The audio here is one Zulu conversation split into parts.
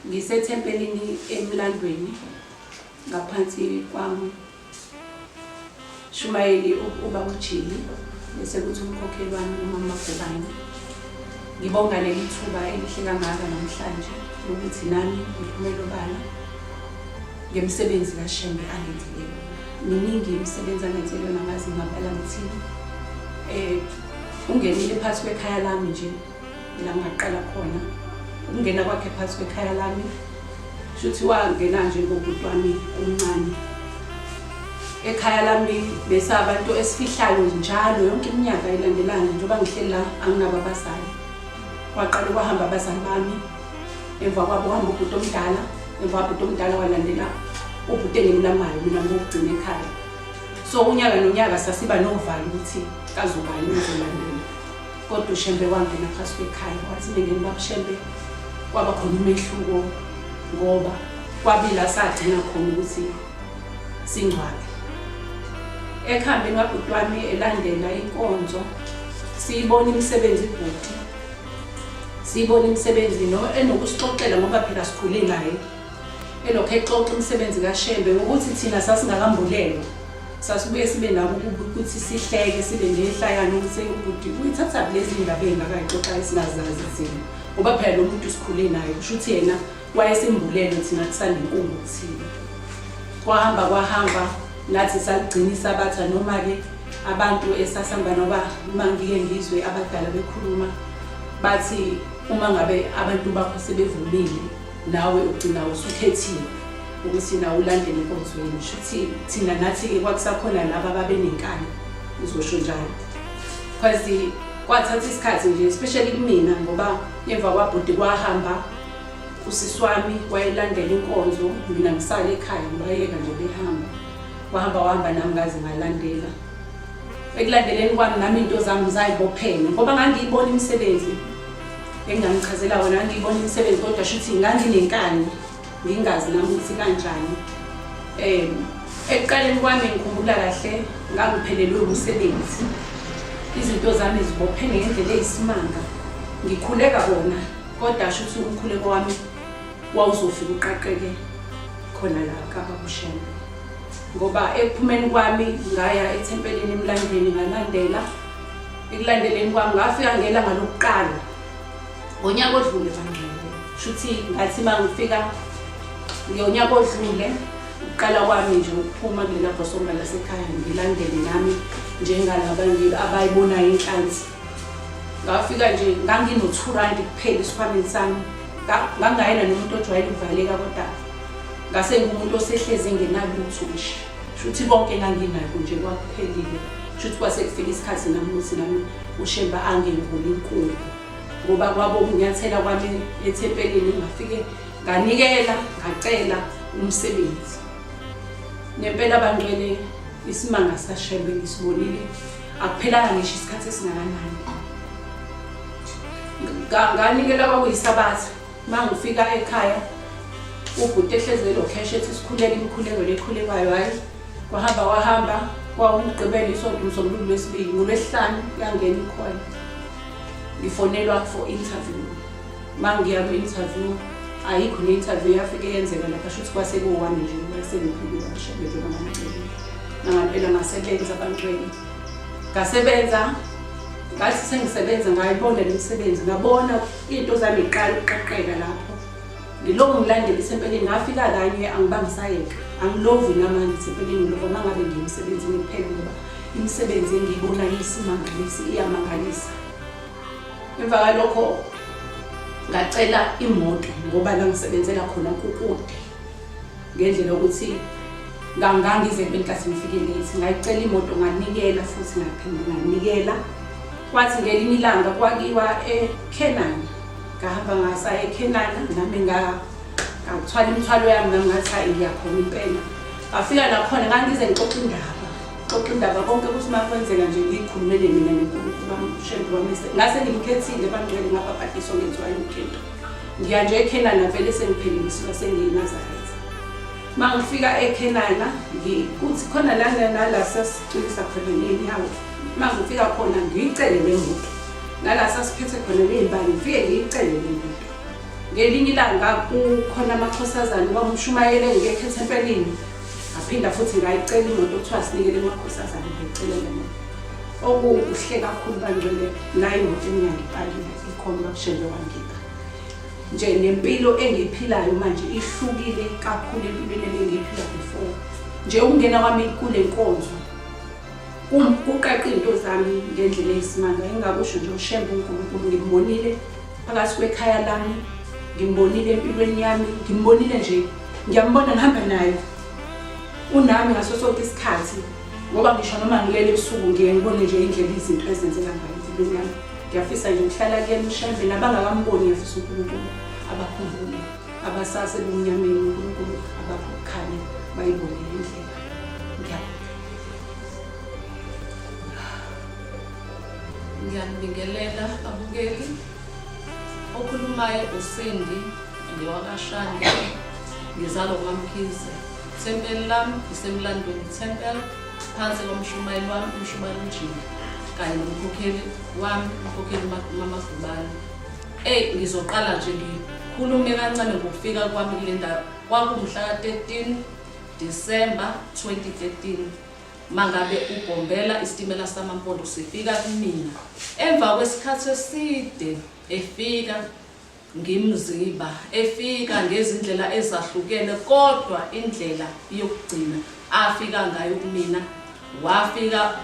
Ngisethempelini emlandweni ngaphansi kwami Shumayeli ubaba uJili bese kuthi umkhokheli wami umama Gubane. Ngibonga leli thuba elihle kangaka namhlanje lokuthi nami ngiphumele obala ngemisebenzi kaShembe angenzele yona. Miningi imisebenzi angenzele yona ngazi ngingabala ngithini. Ungenile phakathi kwekhaya lami nje la ngaqala khona. Ukungena kwakhe phakathi kwekhaya lami shuthi wangena nje ngobhuti wami omncane. Ekhaya lami bese abantu esifihlayo njalo yonke iminyaka ilandelana njengoba ngihleli la anginabo abazali. Kwaqale kwahamba abazali bami, emva kwabo wahamba ubhuti omdala, emva kwabhuti omdala walandela ubhuti engimlamayo mina ngokugcina ekhaya. So unyaka nonyaka sasiba novalo ukuthi kazubani uzolandela. Kodwa uShembe wangena phakathi kwekhaya wathi mengena ubaba uShembe kwaba khona umehluko ngoba kwabila sagcina khona ukuthi singcwabe. Ekuhambeni kwabhuti wami elandela inkonzo siyibona imisebenzi ibhuti siyibona imisebenzi no enokusixoxela ngoba phela sikhule naye elokhu exoxa imisebenzi kaShembe ngokuthi thina sasingakambulelwa sasibuye sibe nako ukuthi sihleke sibe nehlayana ukuthi ubhuti uyithatha lezi ndaba ey'ngaka ayixoxayo singazazi thina ngoba phela lo muntu sikhule naye kusho ukuthi yena wayesembulelwe thina kusanenkungu kuthina. Kwahamba kwahamba nathi saligcina isabatha noma-ke abantu esasihamba noba uma ngike ngizwe abadala bekhuluma bathi uma ngabe abantu bakho sebevumile nawe ugcina usukhethiwe ukuthi nawe ulandele enkonzweni. Shuthi thina nathi-ke kwakusakhona laba ababenenkani ngizosho njalo because kwathatha isikhathi nje especially kumina ngoba emva kwabhuti kwahamba usisi wami wayelandela inkonzo mina ngisale ekhaya ngibayeka nje behamba wahamba wahamba nami ngaze ngalandela ekulandeleni kwami nami into zami zayibophene ngoba ngangiyibona imisebenzi enginganichazela wona ngangiyibona imisebenzi kodwa shuthi nganginenkani ngingazi nami ukuthi kanjani um ekuqaleni kwami ngikhumbula kahle ngangiphelelwe umsebenzi izinto zami zibophene ngendlela eyisimanga ngikhuleka kona kodwa shuthi umkhuleko wami wawuzofika uqaqeke khona la kaBaba uShembe ngoba ekuphumeni kwami ngaya ethempelini emlandweni ngalandela ekulandeleni kwami ngafika ngelanga lokuqala ngonyaka odlule bangcwele shuthi ngathi uma ngifika ngonyaka odlule ukuqala kwami nje ukuphuma kulela bhosonga lasekhaya ngilandele nami njengalaba abayibonayo inhlansi ngafika nje ngangino-2 rand kuphela esikhwameni sami ngangayena nomuntu ojwayele ukuvaleka kodwa ngase ngumuntu osehlezi engenalutho nje shuthi konke enganginakho nje kwakuphelile shuthi kwase kufika isikhathi nami ukuthi nami uShembe angenguli inkulu ngoba kwabo ukunyathela kwami ethempelini ngafike nganikela ngacela umsebenzi ngempela bangcwele isimanga sikaShembe ngisibonile akuphelanga ngisho isikhathi esingakanani nganikela kwakuyisabatha uma ngifika ekhaya ubhuti ehlezi elo cash ethi sikhuleke imikhuleko lekhulekwayo hhayi kwahamba kwahamba kwawumgqibelo isonto umsombuluko lwesibili ngolwesihlanu yangena ikhona ngifonelwa for interview uma ngiya kwi-interview ayikho ne-interview yafike yenzeka lapha shuthi kwase kuwami nje wasengiphilile uShembe njengoba ngangicelile nangampela ngasebenza abantweni ngasebenza ngathi sengisebenza ngayibona le misebenzi ngabona iy'nto zami iqala ukuqaqeka lapho ngilokhu ngilandela isempeleni ngafika kanye angibangisayeka angilovi namanje isempeleni ngilova uma ngabe ngiye emsebenzini kuphela ngoba imisebenzi engiyibonayo isimangalisi iyamangalisa emva kwalokho ngacela imoto ngoba la ngisebenzela khona kukude ngendlela yokuthi ngangize ngenkathi ngifike late ngayicela imoto nganikela futhi ngaphinde nganikela kwathi ngelinye ilanga kwakiwa eKhenana ngahamba ngasa eKhenana nami ngathwala imithwalo yami nami ngathi hayi ngiyakhona impela ngafika nakhona ngangize ngixoxa indaba xoxa indaba konke ukuthi uma kwenzeka nje ngiyikhulumele mina noNkulunkulu wami uShembe wami ngase ngimkhethile bangcwele ngabhabhadiswa ngenziwa yonke into ngiya nje eKhenana vele sengiphelile ngisuka sengiyiNazaretha uma ngifika eKhenana kuthi khona lana nala sasicwilisa khona ney'nyawo uma ngifika khona ngiyicele le moto nala sasiphethe khona ney'mbali ngifike ngiyicele le moto. Ngelinye ilanga kukhona amakhosazane kwamshumayele ngekho ethempelini. Ngaphinda futhi ngayicela imoto kuthiwa sinikele amakhosazane ngayicela le moto. Okuhle kakhulu bangcwele nayo imoto emnyango ipakile ikhona bakushembe wangipha. Nje nempilo engiyiphilayo manje ihlukile kakhulu empilweni ebengiyiphila before. Nje ukungena kwami kule nkonzo kuqaqa izinto zami ngendlela eyisimanga. Engingakusho nje uShembe uNkulunkulu ngimbonile phakathi kwekhaya lami, ngimbonile empilweni yami, ngimbonile nje ngiyambona ngihamba naye. Unami ngaso sonke isikhathi ngoba ngisho noma ngilele ebusuku ngiye ngibone nje indlela izinto ezenzeka ngayo empilweni yami. Ngiyafisa nje ukuhlala kuyena uShembe nabangakamboni ngiyafisa uNkulunkulu abakhumbule abasase ebumnyameni uNkulunkulu abaphe ukukhanya bayibone le ndlela. Ngiyabonga. Ngiyanibingelela abukeli. Okhulumayo uSindi ngewakaShange. Ngizalwa kwaMkhize. Ithempeli lami isemlandweni Temple phansi komshumayeli wami umshumayeli uJimmy kanye nomkhokheli wami umkhokheli Mama Gubane. Eyi ngizoqala nje ngikhulume kancane ngokufika kwami kule ndawo. Kwakumhla ka-13 December 2013 mangabe uBhombela isitimela samaMpondo sifika kumina emva kwesikhathi eside efika ngimziba efika ngezindlela ezahlukene kodwa indlela yokugcina afika ngayo kumina wafika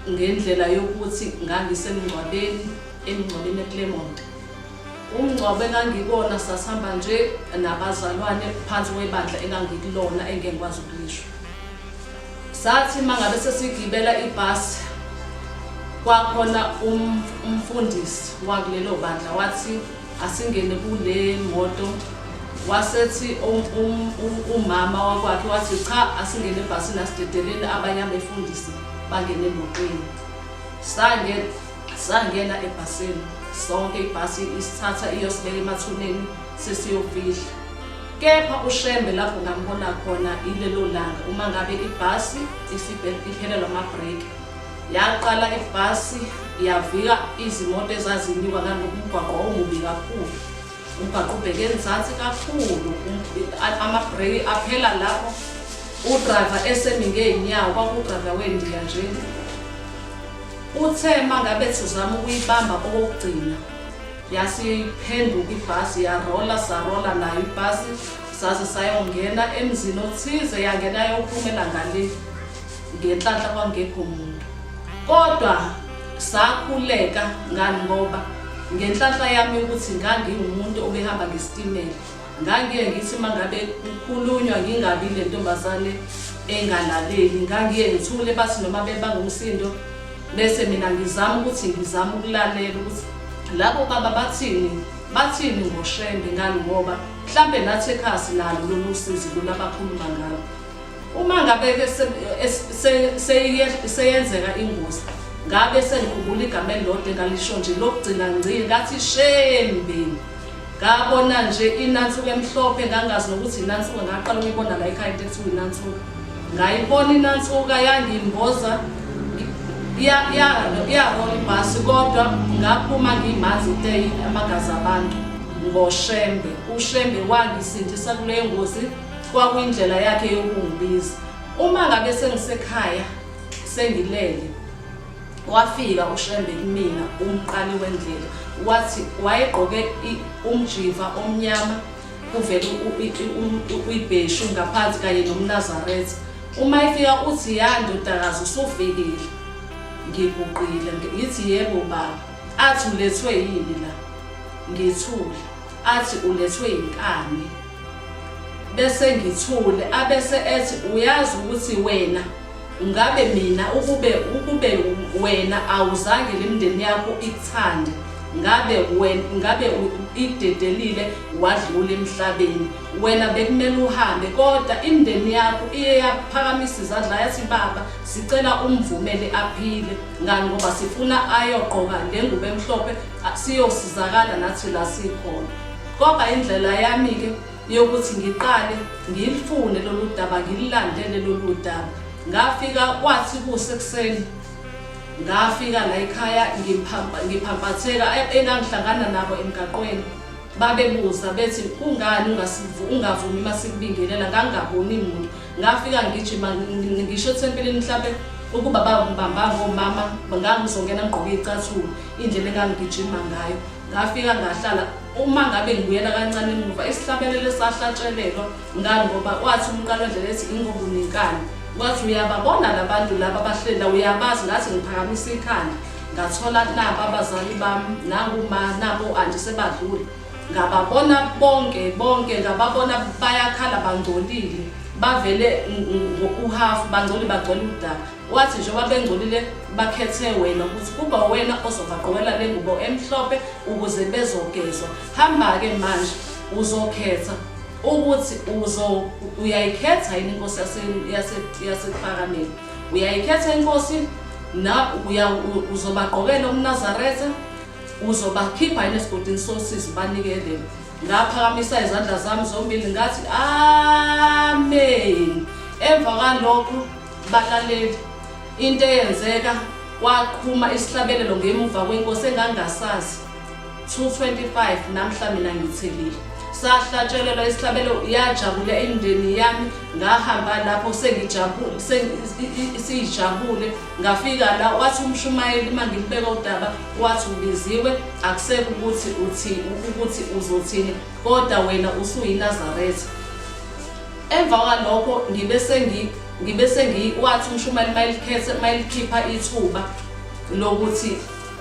ngendlela yokuthi ngangisemngcwabeni emngcwabeni eClermont. Umngcwabo engangikona sasihamba nje nabazalwane phansi kwebandla engangikulona engeke ngikwazi ukulisho. Sathi uma ngabe sesigibela ibhasi kwakhona umfundisi wakulelo bandla wathi asingene kule moto wasethi umama wakwakhe wathi cha asingene ebhasini asidedeleni abanye abefundisi bangene emotweni. Sangena ebhasini sonke ibhasi isithatha iyosibeka emathuneni sesiyofihla. Kepha uShembe lapho ngambona khona ilelo langa uma ngabe ibhasi isiphelelwa amabhreki. Yaqala ibhasi yavika izimoto ezazinyuka ngalomgwaqo wawumubi kakhulu. Umgwaqo ubheke enzansi kakhulu, amabhreki aphela lapho udrayiva esemi ngey'nyawo, kwakuwudrayiva wendiya nje. Uthe uma ngabe ethi uzama ukuyibamba okokugcina yasiphenduka ibhasi yarola sarola nayo ibhasi saze sayongena emzini othize yangena yophumela ngale ngenhlanhla kwangekho muntu kodwa sakhuleka ngani ngoba ngenhlanhla yami yokuthi ngangiwumuntu obehamba ngesitimela Ngangiye ngithi uma ngabe kukhulunywa ngingabi le ntombazane engalaleli, ngangiye ngithule bathi noma bebanga umsindo bese mina ngizama ukuthi ngizama ukulalela ukuthi labo baba bathini bathini ngoShembe ngani ngoba mhlampe nathi ekhaya sinalo lolu sizi lolu abakhuluma ngalo. Uma ngabe-ke seyenzeka ingozi ngabe sengikhumbula igama elilodwa engalisho nje lokugcina ngci ngathi Shembe. Ngabona nje inansuka emhlophe ngangazi nokuthi inansuka ngaqala ukuyibona la ekhaya into ekuthiwa inansuka. Ngayibona inansuka yangimboza yarola ibhasi kodwa ngaphuma ngimanzi te amagazi abantu ngoShembe. UShembe wangisindisa kuleyo ngozi kwakuyindlela yakhe yokungibiza. Uma ngabe sengisekhaya sengilele Wafika uShembe kumina umqali wendlela wathi wayegqoke umjiva omnyama kuvele ibheshu ngaphansi kanye nomNazaretha. Uma efika uthi ya ndodakazi usufikile. Ngiguqile ngithi yebo baba. Athi ulethwe yini la? Ngithule. Athi ulethwe yinkani. Bese ngithule abese ethi uyazi ukuthi wena Ngabe mina ukube ukube wena awuzange lemndeni yakho ikuthande ngabe wena ngabe ikudedelile wadlula emhlabeni wena bekumele uhambe kodwa imndeni yakho iye yaphakamisa izandla yathi baba sicela umvumele aphile ngani ngoba sifuna ayogqoka le ngubo emhlophe siyosizakala nathi la sikhona kodwa indlela yami-ke yokuthi ngiqale ngilifune lolu daba ngililandele lolu daba ngafika kwathi kusekuseni ngafika la ekhaya ngiphampatheka engangihlangana nabo emgaqweni. Babebuza bethi kungani ungavumi uma sikubingelela, ngangingaboni muntu. Ngafika ngigijima ngisho ethempelini mhlampe ukuba bangibambanga omama ngangizongena ngigqoke icathulo indlela engangigijima ngayo. Ngafika ngahlala uma ngabe ngibuyela kancane emuva isihlabelelo esahlatshelelwa ngani ngoba wathi umqalo wendlela ethi ingoba unenkani wathi uyababona labantu laba abahleli la uyabazi ngathi ngiphakamisa ikhanda ngathola naba abazali bami nanguma nabo anti sebadlule ngababona bonke bonke ngababona bayakhala bangcolile bavele uhafu bangcolile bagcwele udaka wathi njengoba bengcolile bakhethe wena ukuthi kuba wena ozobagqokela le ngubo emhlophe ukuze bezogezwa hamba-ke manje uzokhetha ukuthi uzo uyayikhetha yini inkosi yasekuphakameni uyayikhetha inkosi na uzobagqokela umnazaretha uzobakhipha yini esigodini sosizi banikelele ngaphakamisa izandla zami zombili ngathi amen emva kwalokho balaleli into eyenzeka kwaqhuma isihlabelelo ngemuva kwenkosi engangasazi 225 namhla mina ngithelile sahlatshelelwa isihlabelo yajabula imindeni yami ngahamba lapho sengijabule siyijabule ngafika la wathi umshumayeli uma ngilibeka udaba wathi ubiziwe akusekho ukuthi uthi ukuthi uzothini kodwa wena usuyinazaretha emva kwalokho ngibe sengi ngibe sengi wathi umshumayeli mayilikhethe mayilikhipha ithuba lokuthi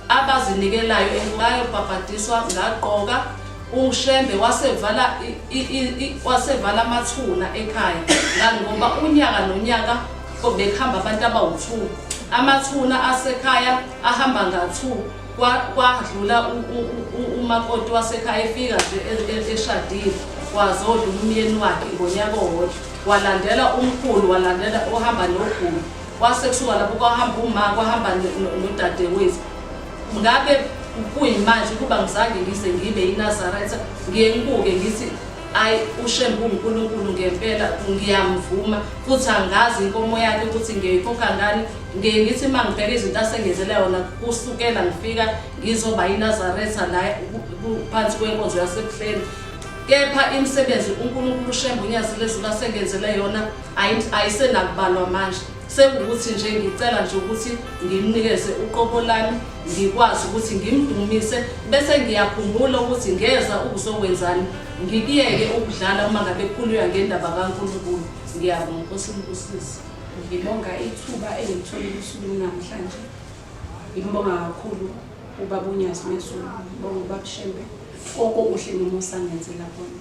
abazinikelayo bayobhabhadiswa ngagqoka uShembe wasevala wasevala amathuna ekhaya ngani ngoba unyaka nonyaka bekuhamba abantu abawu-2 amathuna asekhaya ahamba nga-2 kwadlula umakoti wasekhaya efika nje e, e, eshadile wazodlula umyeni wakhe ngonyaka owodwa walandela umkhulu walandela ohamba nogulu Kwase kusuka lapho kwahamba uma kwahamba nodadewethu. Ngabe kuyimanje ukuba ngizange ngize ngibe iNazaretha ngiye ngibuke ngithi ayi uShembe uNkulunkulu ngempela ngiyamvuma futhi angazi inkomo yakhe ukuthi ngiyoyikhokha ngani ngiye ngithi uma ngibheka izinto asengenzela yona kusukela ngifika ngizoba iNazaretha la phansi kwenkonzo yasebuhleni kepha imisebenzi uNkulunkulu uShembe uNyazi lezulu asengenzele yona ayisenakubalwa manje sekuwukuthi nje ngicela nje ukuthi ngimnikeze uqobo lami ngikwazi ukuthi ngimdumise bese ngiyakhumbula ukuthi ngeza ukuzokwenzani ngikuyeke ukudlala uma ngabe kukhulunywa ngendaba kaNkulunkulu ngiyabonga Nkosi nibusise ngibonga ithuba engilitholile usuku namhlanje ngimbonga kakhulu ubaba uNyazi Lwezulu ngibonga ubaba Shembe okokuhle nomusa angenzela kona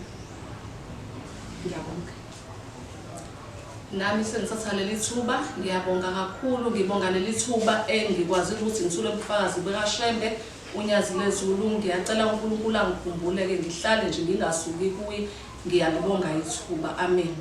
ngiyabonga Nami sengithatha leli thuba ngiyabonga kakhulu ngibonga leli thuba engikwazile ukuthi ngithule ubufakazi bukaShembe uNyazi lwezulu ngiyacela uNkulunkulu angikhumbule-ke ngihlale nje ngingasuki kuye ngiyalibonga ithuba amen.